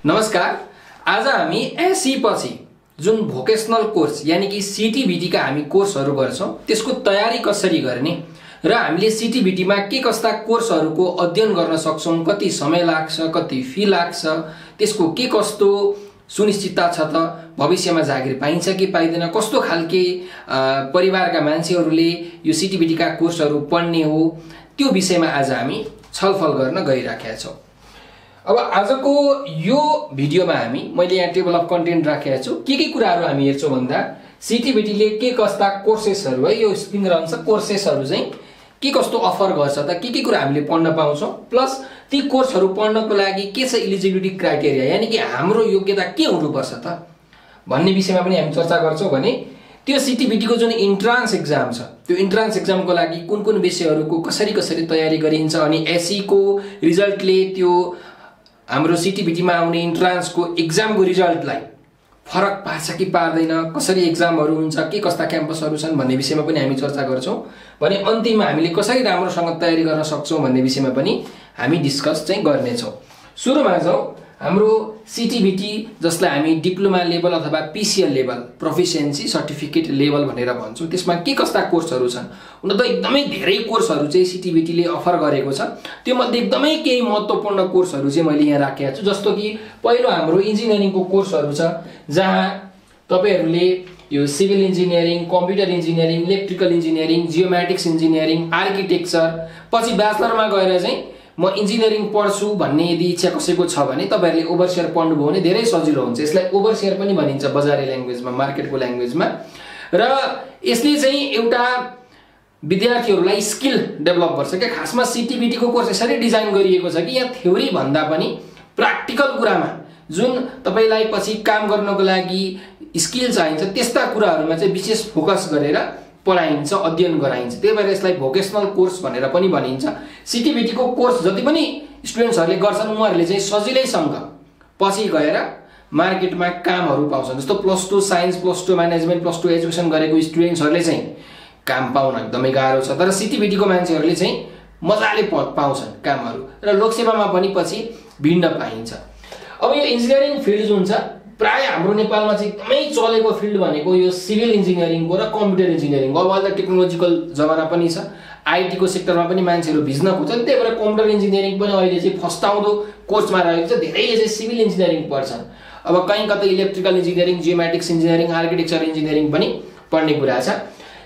नमस्कार। आज हामी एसई पछि जुन भोकेशनल कोर्स यानी कि सीटीबीटी का हामी कोर्सहरु गर्छौं त्यसको तयारी कसरी गर्ने र हामीले सीटीबीटी मा के कस्ता कोर्सहरुको अध्ययन गर्न सक्छौं, कति समय लाग्छ, कति फी लाग्छ, त्यसको के कस्तो सुनिश्चितता छ त, भविष्यमा जागिर पाइन्छ कि पाइदैन, कस्तो खालके परिवारका मान्छेहरुले यो सीटीबीटी का कोर्सहरु पढ्ने हो, त्यो विषयमा आज हामी छलफल गर्न गइराखेका छौं। अब आजको यो भिडियोमा मैले यहाँ टेबल अफ कन्टेन्ट राखेको छु। के कुराहरु हामी हेर्छौं भन्दा सीटीबीटी ले के कस्ता कोर्सेसहरु है, यो स्क्रिन रहन्छ, कोर्सेसहरु चाहिँ के कस्तो अफर गर्छ त, के कुरा हामीले पढ्न पाउँछौं, प्लस ती कोर्सहरु पढ्नको लागि के छ एलिजिबिलिटी क्राइटेरिया, यानी कि हाम्रो योग्यता के हुनुपर्छ त भन्ने विषयमा पनि हामी चर्चा गर्छौं। भने त्यो सीटीबीटी को जुन इन्ट्रान्स एक्जाम छ, त्यो इन्ट्रान्स एक्जामको लागि कुन विषयहरुको कसरी तयारी गरिन्छ, अनि एसई को रिजल्टले त्यो हाम्रो सीटीबीटी मा आउने इन्ट्रान्स को एक्जाम को रिजल्टलाई फरक पार्छ कि पार्दैन, कसरी एक्जामहरु हुन्छ, के कस्ता क्याम्पसहरु छन् भन्ने विषयमा पनि हामी चर्चा गर्छौं। भने अन्तिममा हामीले कसरी राम्रोसँग तयारी गर्न सक्छौं भन्ने विषयमा पनि हामी डिस्कस चाहिँ गर्ने छौं। सुरुमा जाउँ हाम्रो सीटीबीटी, जसलाई हामी डिप्लोमा लेभल अथवा पीसीएल लेभल, प्रोफिसिएन्सी सर्टिफिकेट लेभल भनेर भन्छौं, त्यसमा के कस्ता कोर्सहरु छन्। हुन त एकदमै धेरै कोर्सहरु चाहिँ सीटीबीटी ले अफर गरेको छ। त्यो मध्ये एकदमै केही महत्त्वपूर्ण कोर्सहरु चाहिँ मैले यहाँ राखेको छु। जस्तो कि पहिलो हाम्रो इन्जिनियरिङको कोर्सहरु छ, जहाँ तपाईहरुले यो civil engineering, computer engineering, electrical engineering, geometrics engineering, architecture, पछि ब्याचलरमा गएर चाहिँ म इन्जिनियरिङ पढ्छु भन्ने यदि इच्छा कसैको छ भने तपाईहरुले ओभरसियर पढ्नुभयो भने धेरै सजिलो हुन्छ। यसलाई ओभरसियर पनि भनिन्छ बजारी ल्याङ्ग्वेजमा, मार्केटको ल्याङ्ग्वेजमा। र यसले चाहिँ एउटा विद्यार्थीहरुलाई स्किल डेभलप गर्छ के। खासमा सीटीबीटी को कोर्स यसरी डिजाइन गरिएको छ कि यहाँ थ्योरी भन्दा पनि प्र्याक्टिकल कुरामा जुन तपाईलाई पछि काम गर्नको लागि स्किल चाहिन्छ त्यस्ता कुराहरुमा चाहिँ विशेष फोकस गरेर पढाइन्छ, अध्ययन गराइन्छ। त्यही भएर यसलाई भोकेशनल कोर्स भनेर पनि भनिन्छ। सीटीबीटी को कोर्स जति पनि स्टुडेन्ट्सहरुले गर्छन् उहाँहरुले चाहिँ सजिलैसँग पछि गएर मार्केटमा कामहरु पाउँछन्। जस्तो +2 साइन्स, +2 म्यानेजमेन्ट, +2 एजुकेसन गरेको स्टुडेन्ट्सहरुले चाहिँ काम पाउन एकदमै गाह्रो छ। तर सीटीबीटी को मान्छेहरुले चाहिँ मजाले पाउँछन् कामहरु, र लोकसेवामा पनि पछि भिड्न पाइन्छ। अब यो इन्जिनियरिङ फिल्ड जुन छ, प्राय हाम्रो नेपालमा चाहिँ एकदमै चलेको फिल्ड भनेको यो सिभिल इन्जिनियरिङको र कम्प्युटर इन्जिनियरिङको। अब अहिले टेक्नोलोजिकल जमाना पनि छ, आईटी को सेक्टरमा पनि मान्छेहरु भिज्न खोज्छन्। त्यही भएर कम्प्युटर इन्जिनियरिङ पनि अहिले चाहिँ फस्टाउँदो कोर्समा रहेको छ। धेरैले चाहिँ सिभिल इन्जिनियरिङ पढ्छन्। अब कहीँ कतै electrical engineering, geometrics engineering, architecture engineering पनि पढ्ने कुरा छ।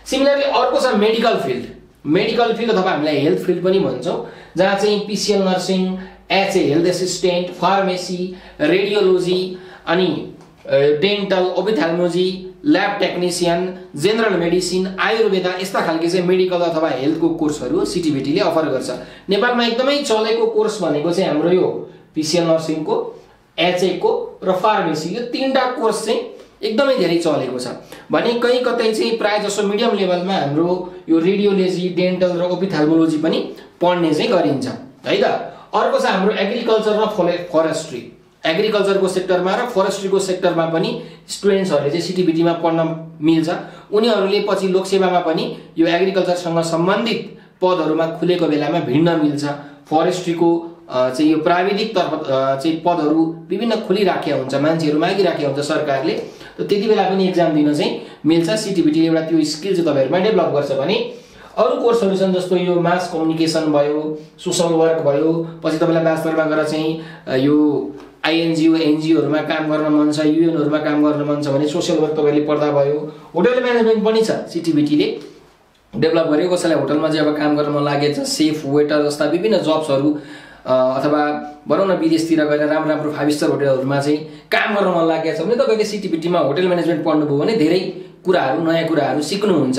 सिमिलरली अर्को छ मेडिकल फिल्ड। मेडिकल फिल्ड अथवा हामीलाई हेल्थ फिल्ड पनि भन्छौं, जहाँ चाहिँ PCL nursing, HA health assistant, pharmacy, radiology, अनि dental, ophthalmology, lab technician, general medicine, Ayurveda, यस्ता खालके चाहिँ मेडिकल अथवा हेल्थको कोर्सहरु सीटीबीटी ले अफर गर्छ। नेपालमा एकदमै चलेको कोर्स भनेको चाहिँ हाम्रो यो पीसीएल नर्सिङको, एचए को र फार्मेसी, यो तीनटा कोर्स चाहिँ एकदमै धेरै चलेको छ। भने कहीं कतै चाहिँ प्राय जसो मिडियम लेभलमा हाम्रो यो रेडियोलोजी, डेन्टल र ओपिथेल्मोलोजी पनि पढ्ने चाहिँ गरिन्छ है त। अर्को छ हाम्रो एग्रिकल्चर र फरेस्ट्री। एग्रिकल्चर को सेक्टरमा र फरेस्ट्री को सेक्टरमा पनि स्टुडेन्ट्सहरुले चाहिँ सीटीबीटी मा पढ्न मिल्छ। उनीहरुले पछि लोकसेवामा पनि यो एग्रिकल्चरसँग सम्बन्धित पदहरुमा खुलेको बेलामा भिड्न मिल्छ। फरेस्ट्री को चाहिँ यो प्राविधिक तर्फ चाहिँ पदहरु विभिन्न खुलिराखेका हुन्छ, मान्छेहरु मागिराखेका हुन्छ सरकारले, त त्यति बेला पनि एक्जाम दिन चाहिँ मिल्छ। सीटीबीटी ले एउटा त्यो स्किल चाहिँ तपाईहरुमा डेभलप गर्छ। भने अरु कोर्सहरु छन्, जस्तो यो मास कम्युनिकेसन भयो, सोशल वर्क भयो, पछि तपाईलाई ब्याचलरमा गएर चाहिँ यो आईएनजीओ, एनजीओहरुमा काम गर्न मन छ, युएनहरुमा काम गर्न मन छ भने सोशल वर्क तपाईले पढ्दा भयो। होटल म्यानेजमेन्ट पनि छ सीटीबीटी ले डेभलप गरेको। कसैलाई होटलमा चाहिँ अब काम गर्न मन लागेछ, सेफ, वेटर जस्ता विभिन्न जब्सहरु, अथवा भनौं न विदेशतिर गएर राम्रो 5 स्टार होटलहरुमा चाहिँ काम गर्न मन लागेछ भने तपाईले सीटीबीटी मा होटल म्यानेजमेन्ट पढ्नुभयो भने धेरै कुराहरु, नयाँ कुराहरु सिक्नुहुन्छ।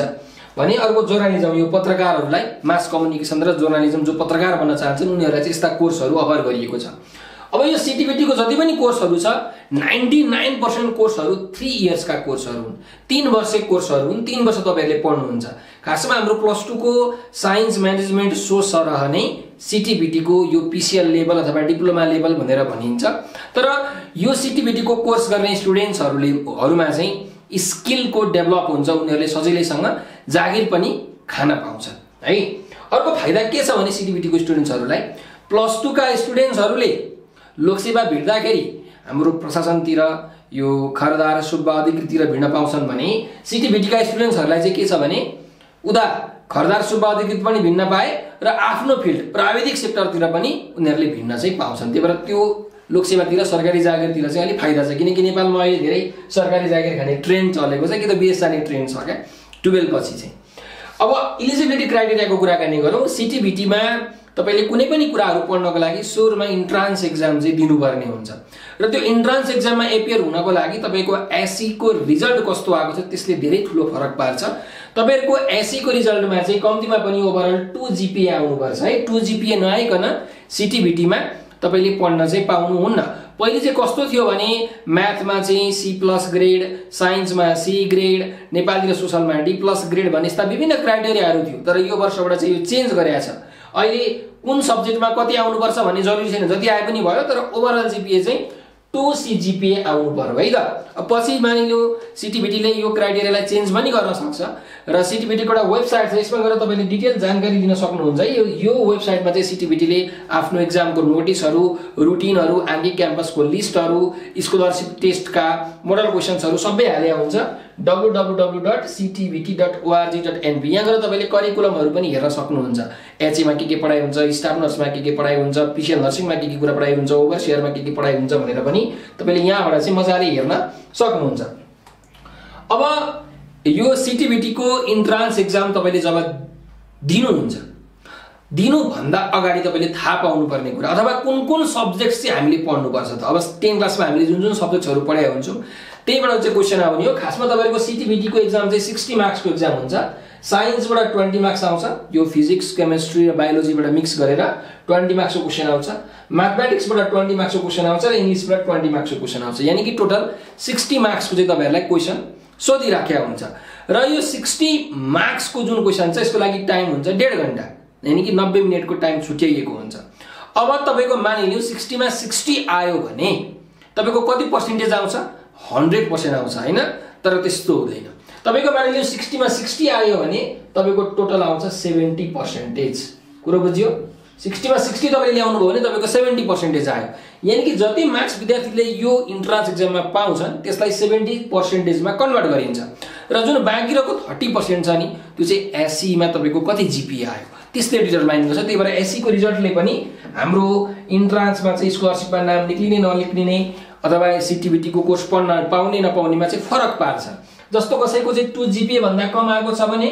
भने अर्को जर्नलिजम, यो पत्रकारहरुलाई मास कम्युनिकेसन र जर्नलिजम जो पत्रकार बन्न चाहन्छन् उनीहरुलाई चाहिँ यस्ता कोर्सहरु अफर गरिएको छ। अब यो सीटीबीटी को जति पनि कोर्सहरु छ 99% कोर्सहरु 3 इयर्स का कोर्सहरु हुन्, 3 वर्षे कोर्सहरु हुन्। 3 वर्ष तपाईहरुले पढ्नुहुन्छ। खासमा हाम्रो +2 को साइन्स, म्यानेजमेन्ट, सो सरह नै सीटीबीटी को यो पीसीएल लेभल अथवा डिप्लोमा लेभल भनेर भनिन्छ। तर यो सीटीबीटी को कोर्स गर्ने स्टुडेन्ट्सहरुमा चाहिँ स्किल को डेभलप हुन्छ, उनीहरुले सजिलैसँग जागिर पनि खान पाउँछन् है। अर्को फाइदा के छ भने सीटीबीटी को स्टुडेन्ट्सहरुलाई +2 का स्टुडेन्ट्सहरुले लोकसेवा भिड्दाखेरि हाम्रो प्रशासनतिर यो खरदार सुब्बा अधिकृततिर भिड्न पाउँछन् भने सिटिभिटीका स्टुडेन्ट्सहरूलाई चाहिँ के छ भने उता खरदार सुब्बा अधिकृत पनि भिड्न पाए र आफ्नो फिल्ड प्राविधिक सेक्टरतिर पनि उनीहरूले भिड्न चाहिँ पाउँछन्। त्यही भएर त्यो लोकसेवातिर सरकारी जागिरतिर चाहिँ अलिक फाइदा छ, किनकि नेपालमा अहिले धेरै सरकारी जागिर खाने ट्रेन्ड चलेको छ कि त विदेश जाने ट्रेन्ड छ क्या 12 पछि चाहिँ। अब इलिजिबिलिटी क्राइटेरियाको कुराकानी गरौँ। सिटिभिटीमा तपाईले कुनै पनि कुराहरू पढ्नको लागि सुरुमा इन्ट्रान्स एक्जाम चाहिँ दिनुपर्ने हुन्छ र त्यो इन्ट्रान्स एक्जाममा एपियर हुनको लागि तपाईको एसई को रिजल्ट कस्तो आएको छ त्यसले धेरै ठुलो फरक पार्छ। तपाईहरुको एसई को रिजल्टमा चाहिँ कम्तिमा पनि ओभरअल 2 जीपीए आउनुपर्छ है। 2 जीपीए नआइकन सिटिभिटीमा तपाईले पढ्न चाहिँ पाउनुहुन्न। पहिले चाहिँ कस्तो थियो भने म्याथमा चाहिँ C+ ग्रेड, साइन्समा C ग्रेड, नेपाली र सोशलमा D+ ग्रेड भन्ने यस्ता विभिन्न क्राइटेरियाहरू थियो। तर यो वर्षबाट चाहिँ यो चेन्ज गरेको छ। अहिले कुन सब्जेक्टमा कति आउनुपर्छ भन्ने जरुरी छैन, जति आए पनि भयो, तर ओभरअल जीपीए चाहिँ 2 CGPA आउनु पर्यो है त। अब पछि मानिलो सिटिभिटीले यो क्राइटेरियालाई चेन्ज पनि गर्न सक्छ र सिटिभिटीको एउटा वेबसाइट छ, यसमा गएर तपाईले डिटेल जानकारी दिन सक्नुहुन्छ। यो वेबसाइटमा चाहिँ सिटिभिटीले आफ्नो एक्जामको नोटिसहरू, रुटिनहरू, आङ्गिक क्याम्पसको लिस्टहरू, स्कलरशिप टेस्टका मोडल क्वेशन्सहरू सबै हालेको हुन्छ www.ctvt.org.np। यहाँ गएर तपाईले करिकुलमहरू पनि हेर्न सक्नुहुन्छ। एचएमा के पढाइ हुन्छ, स्टाफ नर्समा के पढाइ हुन्छ, पीसीएल नर्सिङमा के कुरा पढाइ हुन्छ, ओभरसियरमा के पढाइ हुन्छ भनेर पनि तपाईले यहाँबाट चाहिँ मजाले हेर्न सक्नुहुन्छ। अब यो सिटिभिटी को इन्ट्रान्स एक्जाम तपाईले जब दिनुहुन्छ, दिनु भन्दा अगाडि तपाईले थाहा पाउनुपर्ने कुरा अथवा कुन सब्जेक्ट्स चाहिँ हामीले पढ्नुपर्छ त। अब 10 क्लासमा हामीले जुन सब्जेक्ट्सहरू पढाएको हुन्छौँ त्यहीबाट चाहिँ क्वेशन आउने हो। खासमा तपाईको सिटिभिटी को एक्जाम चाहिँ 60 मार्क्स को एक्जाम हुन्छ। साइन्सबाट 20 मार्क्स आउँछ, यो फिजिक्स, केमिस्ट्री र बायोलोजीबाट मिक्स गरेर 20 मार्क्स को क्वेशन आउँछ। म्याथमेटिक्सबाट 20 मार्क्स को क्वेशन आउँछ र इंग्लिशबाट 20 मार्क्स को क्वेशन आउँछ। यानी कि टोटल 60 मार्क्स को चाहिँ तपाईहरुलाई क्वेशन सोधिराखेको हुन्छ। र यो 60 मार्क्स को जुन क्वेशन छ यसको लागि टाइम हुन्छ 1.5 घण्टा, यानी कि 90 मिनेटको टाइम छुट्याइएको हुन्छ। अब तपाईको मानिलियो 60 मा 60 आयो भने तपाईको कति पर्सेन्टेज आउँछ? 100% आउँछ हैन। तर त्यस्तो हुँदैन। तपाईको मानिलियो 60 मा 60 आयो भने तपाईको टोटल आउँछ 70%। कुरो बुझ्यो? 60 मा 60 तपाईले ल्याउनु भयो भने तपाईको 70% आयो। यानी कि जति मार्क्स विद्यार्थीले यो इन्ट्रान्स एक्जाममा पाउँछन् त्यसलाई 70% मा कन्भर्ट गरिन्छ र जुन बाँकी रहेको 30% छ नि त्यो चाहिँ एसई मा तपाईको कति जीपीए आयो त्यसले डिटरमाइन गर्छ। त्यही भएर एसई को रिजल्टले पनि हाम्रो इन्ट्रान्समा चाहिँ स्कलरशिपमा नाम निक्लिने ननिक्लिने अथवा सिटिभिटी को कोर्स पढ्न पाउने नपाउनेमा चाहिँ फरक पार्छ। जस्तो कसैको चाहिँ 2 जीपीए भन्दा कम आएको छ भने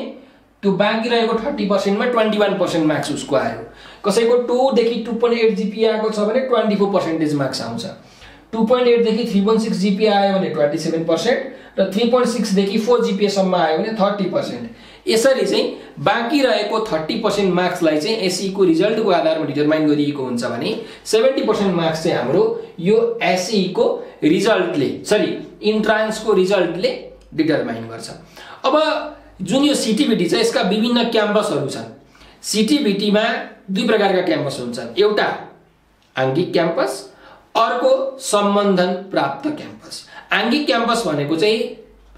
त्यो बाँकी रहेको 30% मा 21% मार्क्स उसको आयो। कसैको 2 देखि 2.8 जीपीए आएको छ भने 24% मार्क्स आउँछ। 2.8 देखि 3.6 जीपीए आयो भने 27% र 3.6 देखि 4 जीपीए सम्म आयो भने 30%। यसरी चाहिँ बाँकी रहेको 30% मार्क्सलाई चाहिँ एसई को रिजल्टको आधारमा डिटरमाइन गरिएको हुन्छ भने 70% मार्क्स चाहिँ हाम्रो यो एसई को रिजल्टले इन्ट्रान्स को रिजल्टले डिटरमाइन गर्छ। अब जुन यो सिटिभिटी छ यसका विभिन्न क्याम्पसहरू छन्। सिटिभिटीमा 2 प्रकारका क्याम्पस हुन्छन्, एउटा आङ्गिक क्याम्पस, अर्को सम्बन्धन प्राप्त क्याम्पस। आङ्गिक क्याम्पस भनेको चाहिँ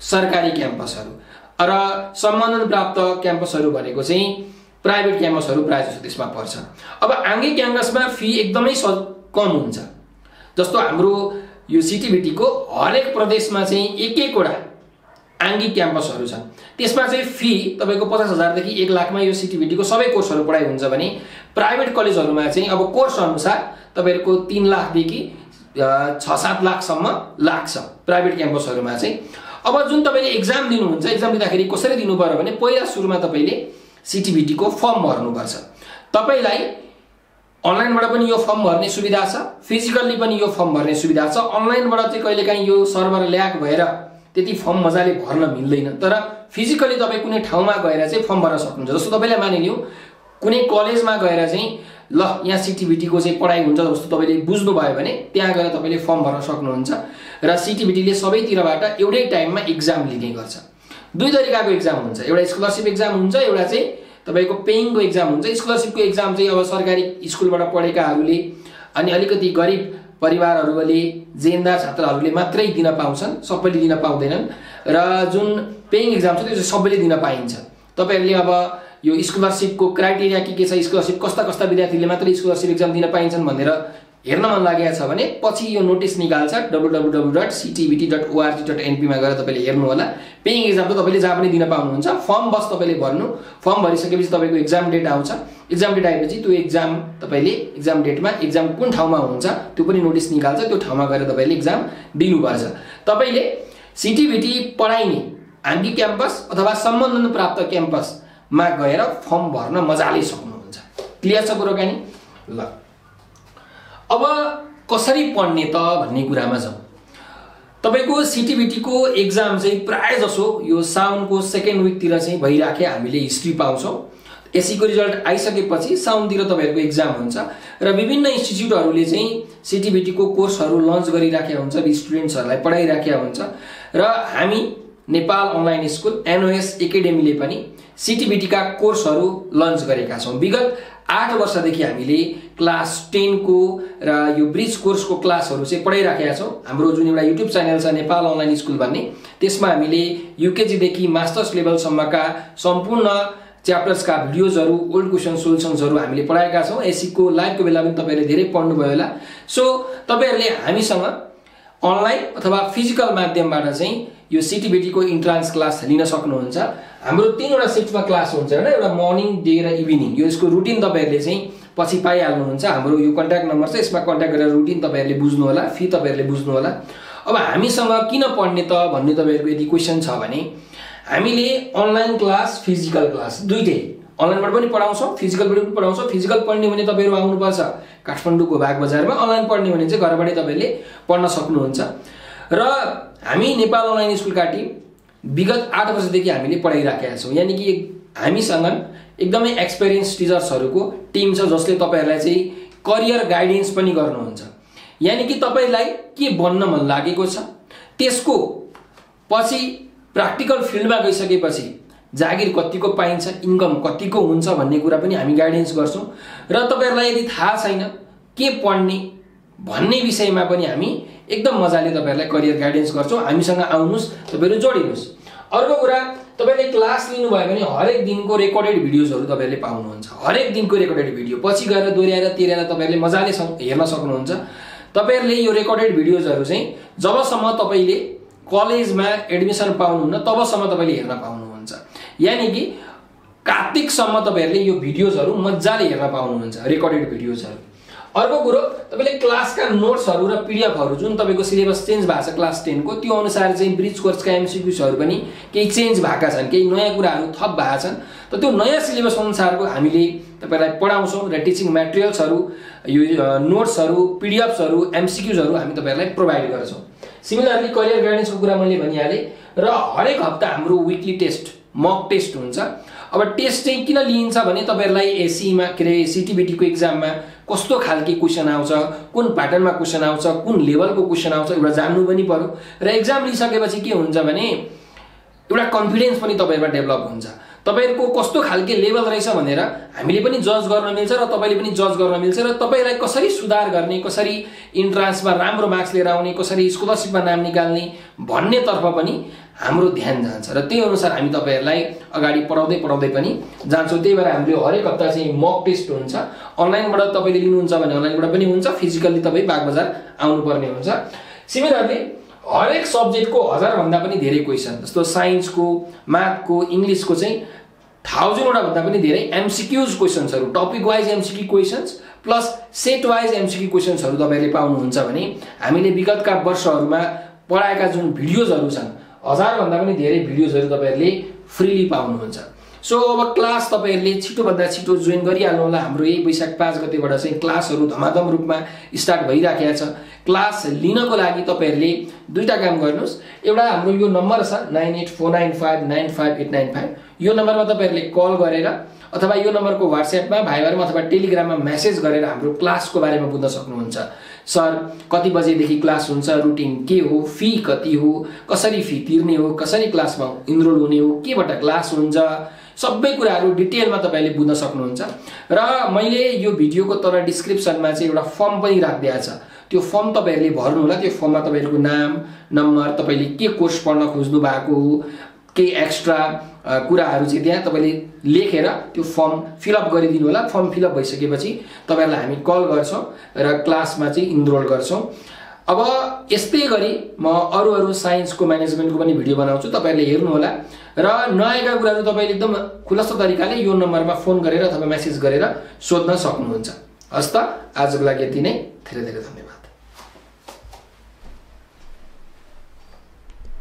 सरकारी क्याम्पसहरू र सम्बन्धन प्राप्त क्याम्पसहरू भनेको चाहिँ प्राइभेट क्याम्पसहरू प्रायः जस्तो त्यसमा पर्छ। अब आङ्गिक क्याम्पसमा फी एकदमै कम हुन्छ। जस्तो हाम्रो यो सिटिभिटी को हरेक प्रदेशमा चाहिँ एक-एकवटा आङ्गिक क्याम्पसहरू छन्। त्यसमा चाहिँ फी तपाईको 50,000 देखि 1 लाखमा यो सिटिभिटी को सबै कोर्सहरू पढाइ हुन्छ भने प्राइभेट कलेजहरूमा चाहिँ अब कोर्स अनुसार तपाईहरुको 3 लाख देखि 6-7 लाख सम्म लाग्छ प्राइभेट क्याम्पसहरूमा चाहिँ। अब जुन तपाईले एक्जाम दिनुहुन्छ, एक्जाम दिँदाखेरि कसरी दिनु पर्यो भने पहिला सुरुमा तपाईले सिटिभिटी को फर्म भर्नुपर्छ। तपाईलाई अनलाइनबाट पनि यो फर्म भर्ने सुविधा छ, फिजिकली पनि यो फर्म भर्ने सुविधा छ। अनलाइनबाट चाहिँ कहिलेकाहीँ यो सर्भर ल्याग भएर त्यति फर्म मजाले भर्न मिल्दैन, तर फिजिकली तपाई कुनै ठाउँमा गएर चाहिँ फर्म भर्न सक्नुहुन्छ। जस्तो तपाईले मानिलियो कुनै कलेजमा गएर चाहिँ ल यहाँ सिटिभिटी को चाहिँ पढाइ हुन्छ जस्तो तपाईले बुझ्नु भयो भने त्यहाँ गएर तपाईले फर्म भर्न सक्नुहुन्छ र सिटिभिटीले सबैतिरबाट एउटै टाइममा एक्जाम लिने गर्छ। 2 तरिकाको एक्जाम हुन्छ, एउटा स्कलरशिप एक्जाम हुन्छ, एउटा चाहिँ तपाईको पेइङको एक्जाम हुन्छ। स्कलरशिपको एक्जाम चाहिँ अब सरकारी स्कुलबाट पढेकाहरूले अनि अलिकति गरिब परिवारहरूले, जेन्दार छात्रहरूले मात्रै दिन पाउँछन्, सबैले दिन पाउँदैनन्। र जुन पेइङ एक्जाम छ त्यो चाहिँ सबैले दिन पाइन्छ। तपाईहरुले अब यो स्कलरशिपको क्राइटेरिया के छ, स्कलरशिप कस्ता विद्यार्थीले मात्रै स्कलरशिप एक्जाम दिन पाइन्छन् भनेर हेर्न मन लागेको छ भने पछि यो नोटिस निकाल्छ www.ctbt.org.np मा गएर तपाईले हेर्नु होला। पेइङ एक्जाम त तपाईले जहाँ पनि दिन पाउनुहुन्छ। फर्म बस तपाईले भर्नु, फर्म भरिसकेपछि तपाईको एक्जाम डेट आउँछ। एक्जाम डेट आएपछि त्यो एक्जाम तपाईले एक्जाम डेटमा एक्जाम कुन ठाउँमा हुन्छ त्यो पनि नोटिस निकाल्छ। त्यो ठाउँमा गएर तपाईले एक्जाम दिनुपर्छ। तपाईले सिटीबिटी पढाइने हामी क्याम्पस अथवा सम्बन्धन प्राप्त क्याम्पसमा गएर फर्म भर्न मजाले सक्नुहुन्छ। क्लियर छ कुराकानी? ल अब कसरी पढ्ने त भन्ने कुरामा जाउँ। तपाईको सिटीबिटी को एक्जाम चाहिँ प्राय जसो यो साउनको सेकेन्ड विकतिर चाहिँ भइराखे हामीले हिस्ट्री पाउँछौं। एससी को रिजल्ट आइसकेपछि साउनतिर तपाईहरुको एक्जाम हुन्छ र विभिन्न इन्स्टिट्युटहरुले चाहिँ सिटीबिटी को कोर्सहरु लन्च गरिराखेका हुन्छ, स्टुडेन्ट्सहरुलाई पढाइराखेका हुन्छ र हामी नेपाल अनलाइन स्कुल एनओएस एकेडेमीले पनि सिटीबिटी का कोर्सहरु लन्च गरेका छौं। विगत 8 वर्षदेखि हामीले क्लास 10 को र यो ब्रिज कोर्स को क्लासहरु चाहिँ पढाइराखेका छौं। हाम्रो जुन एउटा युट्युब च्यानल छ नेपाल अनलाइन स्कुल भन्ने, त्यसमा हामीले युकेजी देखि मास्टर्स लेभल सम्मका सम्पूर्ण च्याप्टर्स का भिडियोजहरु, ओल्ड क्वेशन सोल्युशन्सहरु हामीले पढाएका छौं। एससी को लाइभ को बेला पनि तपाईले धेरै पढ्नु भयो होला। सो तपाईहरुले हामीसँग अनलाइन अथवा फिजिकल माध्यमबाट चाहिँ यो सिटीबिटी को इन्ट्रान्स क्लास लिन सक्नुहुन्छ। हाम्रो 3 वटा शिफ्टमा क्लास हुन्छ हैन, एउटा मर्निङ, डे र इभिनिङ। यो यसको रुटिन तपाईहरुले चाहिँ पछि पाइहाल्नुहुन्छ। हाम्रो यो कन्ट्याक्ट नम्बर छ, यसमा कन्ट्याक्ट गरेर रुटिन तपाईहरुले बुझ्नु होला, फी तपाईहरुले बुझ्नु होला। अब हामीसँग किन पढ्ने त भन्ने तपाईहरुको यदि क्वेशन छ भने हामीले अनलाइन क्लास, फिजिकल क्लास दुईटै अनलाइनबाट पनि पढाउँछौं, फिजिकलबाट पनि पढाउँछौं। फिजिकल पढ्ने भने तपाईहरु आउनुपर्छ काठमाडौँको बाग बजारमा, अनलाइन पढ्ने भने चाहिँ घरबाटै तपाईले पढ्न सक्नुहुन्छ। र हामी नेपाल अनलाइन स्कुलका टिम विगत 8 वर्षदेखि हामीले पढाइराखेका छौं। यानी कि हामीसँग एकदमै एक्सपिरियन्स टिचर्सहरुको टिम छ जसले तपाईहरुलाई चाहिँ करियर गाइडेन्स पनि गर्नुहुन्छ। यानी कि तपाईलाई के बन्न मन लागेको छ, त्यसको पछि प्र्याक्टिकल फिल्डमा गइसकेपछि जागिर कतिको पाइन्छ, इन्कम कतिको हुन्छ भन्ने कुरा पनि हामी गाइडेन्स गर्छौं। र तपाईहरुलाई यदि थाहा छैन के पढ्ने भन्ने विषयमा पनि हामी एकदम मजाले तपाईहरुलाई करियर गाइडेन्स गर्छौं। हामीसँग आउनुस्, तपाईहरु जोडिनुस्। अर्को कुरा, तपाईले क्लास लिनु भयो भने हरेक दिनको रेकर्डेड भिडियोजहरु तपाईहरुले पाउनुहुन्छ। हरेक दिनको रेकर्डेड भिडियो पछि गएर दोहोर्याएर तिरेर तपाईहरुले मजाले हेर्न सक्नुहुन्छ। तपाईहरुले यो रेकर्डेड भिडियोजहरु चाहिँ जबसम्म तपाईले कलेजमा एडमिसन पाउनुहुन्न तबसम्म तपाईले हेर्न पाउनुहुन्छ। यानी कि कार्तिकसम्म तपाईहरुले यो भिडियोजहरु मजाले हेर्न पाउनुहुन्छ, रेकर्डेड भिडियोजहरु। अर्को कुरो, तपाईले क्लासका नोट्सहरु र पीडीएफहरु जुन तपाईको सिलेबस चेन्ज भएको छ क्लास 10 को, त्यो अनुसार चाहिँ ब्रिज कोर्सका एमसीक्यूजहरु पनि केही चेन्ज भएका छन्, केही नयाँ कुराहरु थप भएका छन्। त त्यो नयाँ सिलेबस अनुसारको हामीले तपाईलाई पढाउँछौं र टिचिङ मटेरियल्सहरु, यो नोट्सहरु, पीडीएफहरु, एमसीक्यूजहरु हामी तपाईहरुलाई प्रोवाइड गर्छौं। सिमिलरली करियर गाइडेन्सको कुरा मैले भनिहाले र हरेक हप्ता हाम्रो वीकली टेस्ट, मक टेस्ट हुन्छ। अब टेस्ट चाहिँ किन लिइन्छ भने तपाईहरुलाई एससी मा सिटीबिटी को एक्जाममा कस्तो खालके क्वेशन आउँछ, कुन प्याटर्नमा क्वेशन आउँछ, कुन लेभलको क्वेशन आउँछ एउटा जान्नु पनि पर्यो। र एक्जाम लिइसकेपछि के हुन्छ भने एउटा कन्फिडेन्स पनि तपाईहरुमा डेभलप हुन्छ। तपाईहरुको कस्तो खालके लेभल रहेछ भनेर हामीले पनि जज गर्न मिल्छ र तपाईले पनि जज गर्न मिल्छ र तपाईलाई कसरी सुधार गर्ने, कसरी इन्ट्रान्समा राम्रो मार्क्स लिएर आउने, कसरी स्कलरशिपमा नाम निकाल्ने भन्ने तर्फ पनि हाम्रो ध्यान जान्छ र त्यही अनुसार हामी तपाईहरुलाई अगाडि पढाउँदै पनि जान्छौं। त्यही भएर हामीले हरेक हप्ता चाहिँ मक टेस्ट हुन्छ। अनलाइनबाट तपाईले लिनुहुन्छ भने अनलाइनबाट पनि हुन्छ, फिजिकली तपाई बाग बजार आउनु पर्ने हुन्छ। सिमिलरली हरेक सब्जेक्टको 1000 भन्दा पनि धेरै क्वेशन, जस्तो साइन्सको, म्याथको, इंग्लिशको चाहिँ 1000 वटा भन्दा पनि धेरै एमसीक्यूज क्वेशन्सहरु, topic wise MCQ questions plus set wise MCQ क्वेशन्सहरु तपाईले पाउनुहुन्छ भने हामीले विगतका वर्षहरुमा पढाएका जुन भिडियोजहरु छन् 1000 भन्दा पनि धेरै भिडियोजहरु तपाईहरुले फ्रीली पाउनुहुन्छ। सो अब क्लास तपाईहरुले छिटो भन्दा छिटो जोइन गरिहाल्नु होला। हाम्रो यही वैशाख 5 गतेबाट चाहिँ क्लासहरु धमाधम रूपमा स्टार्ट भइराखेको छ। क्लास लिनको लागि तपाईहरुले दुईटा काम गर्नुस्। एउटा हाम्रो यो नम्बर छ 9849595895, यो नम्बरमा तपाईहरुले कल गरेर अथवा यो नम्बरको व्हाट्सएपमा, भाइबरमा अथवा टेलिग्राममा मेसेज गरेर हाम्रो क्लासको बारेमा बुझ्न सक्नुहुन्छ। सर कति बजेदेखि क्लास हुन्छ, रुटिन के हो, फी कति हो, कसरी फी तिर्ने हो, कसरी क्लासमा इनरोल हुने हो, केबाट क्लास हुन्छ, सबै कुराहरु डिटेलमा तपाईले बुझ्न सक्नुहुन्छ। र मैले यो भिडियोको तल डिस्क्रिप्सनमा चाहिँ एउटा फर्म पनि राखिदिएको छ। त्यो फर्म तपाईहरुले भर्नु होला। त्यो फर्ममा तपाईहरुको नाम, नम्बर, तपाईले के कोर्स पढ्न खोज्नु भएको हो, केही एक्स्ट्रा कुराहरू चाहिँ त्यहाँ तपाईँले लेखेर त्यो फर्म फिलअप गरिदिनु होला। फर्म फिलअप भइसकेपछि तपाईँहरूलाई हामी कल गर्छौँ र क्लासमा चाहिँ इनरोल गर्छौँ। अब यस्तै गरी म अरू साइन्सको म्यानेजमेन्टको पनि भिडियो बनाउँछु, तपाईँहरूले हेर्नुहोला र नआएका कुराहरू तपाईँले एकदम खुलस्त तरिकाले यो नम्बरमा फोन गरेर अथवा मेसेज गरेर सोध्न सक्नुहुन्छ। हस् त, आजको लागि यति नै। धेरै धेरै धन्यवाद।